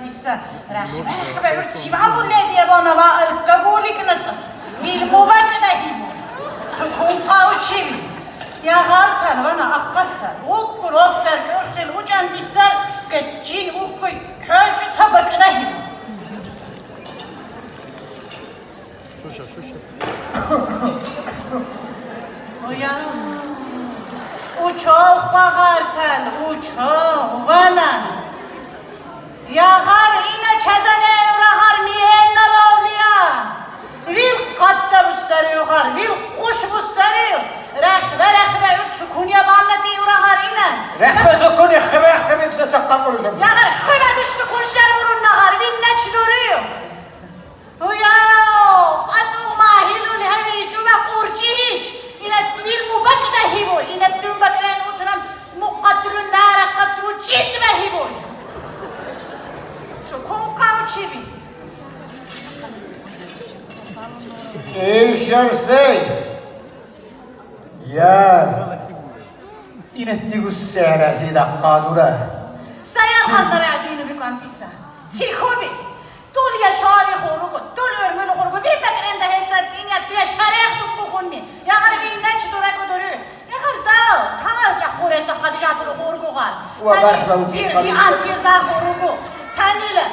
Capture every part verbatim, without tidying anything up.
Са, рахба, рахба, урчиван булледи я бана ва алкоголик наца. Вил му бакъда хибу. Цукун къавчим. Ягъар тал вана акъастар. Уккур оптар кюрхил учан диссар, качин уккуй хьочу ца бакъда хибу. Шуша, шуша. Оя. Учох багъар тал, учох, вана. Ягъар ина чазане урагъар миенна лавлия. Вил къатта бустари угъар, вил къуш бустари. Рахба, рахба, урчу куня банна ди урагъар ина. Рахба, цукуни хве, хве, са чакъа къулдум. Ягъар хве, душку куншар буруннагъар, винна чидури. Уяу, къату махилун хеви чуба къурчи хич. Ина вил му бакъда хибу, ина дун бакъдан утуран му къатру нара къатру читба хибу. Цукун къавчиби. Эй, Шерсей! Яр, ина тигус сера зида къадура. Саяр ханна разини би квантиса. Тихо би. Тул яшави хуругу, тул урмул хуругу. Ви бакъренда хесар диня, ту яшарех тукку хунни. Ягъар винна чидура кудуру. Ягъар дал, тал ча хуреса Хадижатул хуругу гъар. Ва барх баути. Ир, ир антир да хуругу. Танила.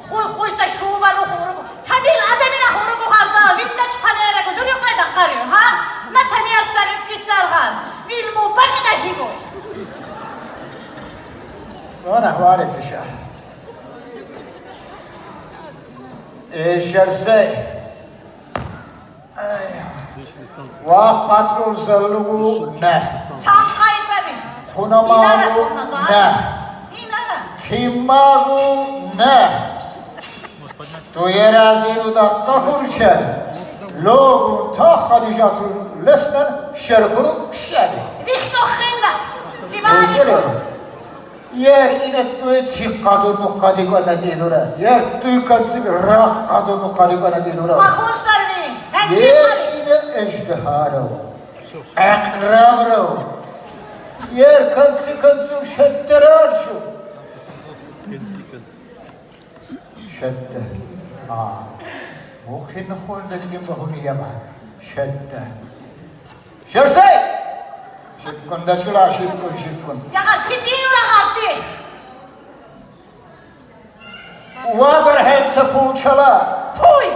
Хуй, хуй са шубалу хуругу. Танил адамина хуругу гъарда, винна чукъанера ку, дури къайда къарю, ха? На танияр сарик кисар гъар. Вил му бакъда хибу. Вана хвари фиша. Э, Шерсей. Ва къатру залугу не. Цанкъай къаби. Хунамагу не. Инара. Химмагу не. Ту ера зину да къахурча. Логу та Хадижату леснер шерхуру шади. Вихто хинна. Тимани. Ер ина туй ци къадуну къадикъана дидура. Ер туй канци рах къадуну къадикъана дидура. Къахун сарви. Ер ина эждехарав. Акърабрав. Ер канци канци шеттерар шу. Шетте. А. Мухин хун да ким бахуни яма. Шетте. Шерсей! Шиккун да чула, шиккун, шиккун. Ягъар тиди, ягъар ти. Ва берхенца пучала. Пуй!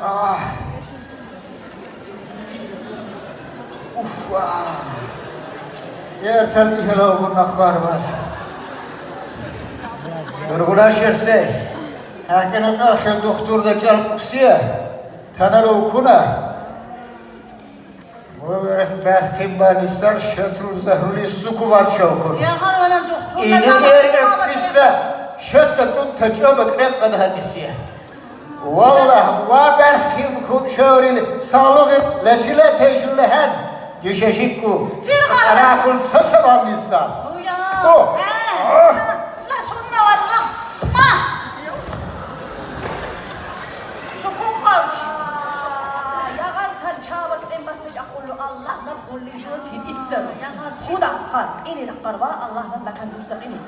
А. Уф, а. Ертел ихело гунна харвас. Дургула Шерсей. Хакина къахел духтур да чал кусия. Танал укуна. Ва берх бахтин бани сар шатру захрули суку бат шаукур. Ягъар ванам духтур. Ина эр эпписа шатта тун тача бакъре къадагъа мисия. Валлах, ва берх ким ку шаурил салугъи ласила тежуллахен. Дишешикку. Тиргъар. Аракул сасабам миса. Уя. О. Э, ла сунна валлах. Ма. Цукун къавчи. Ягъар тал ча бакъден баса ча хулу Аллагьдал хулли жо тидиса. Ягъар цу дакъар, ини дакъар ва Аллагьдал дакан дурса ини.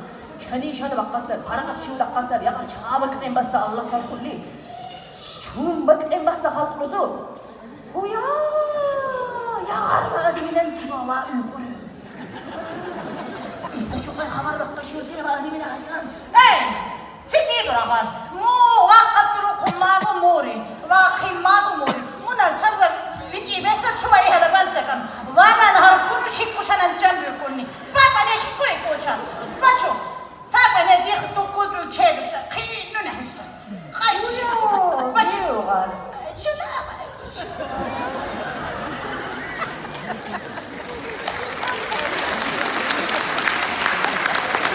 Шани шан бакъасар, парагъат шив дакъасар, ягъар ча бакъден баса Аллагьдал хулли. Шун бакъден баса халкъ рузу. Уя, ягъар ва адаминан сибала уьгюрю. Изда чукъай хабар бакъа шуьрзир ва адамина Гьасан. Эй, тиди бурагъар. Му ва къатру къуммагу мури, ва къиммагу мури. Муна тарла личи беса цуай хелаган секан. Ванан гьар куну шикку шанан чан бюркунни. Фа пане шикку экоча. Бачу. Табане дих тукуду чебиса, къину нехиса. Къай. Уйо, бачу. Уйо. Чуна.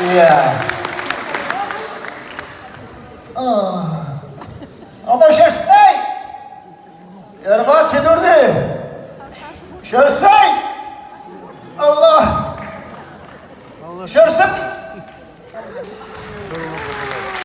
Я. А. Ама Шерсей! Эрва чи дурди! Шерсей! Аллагь! Шерсей!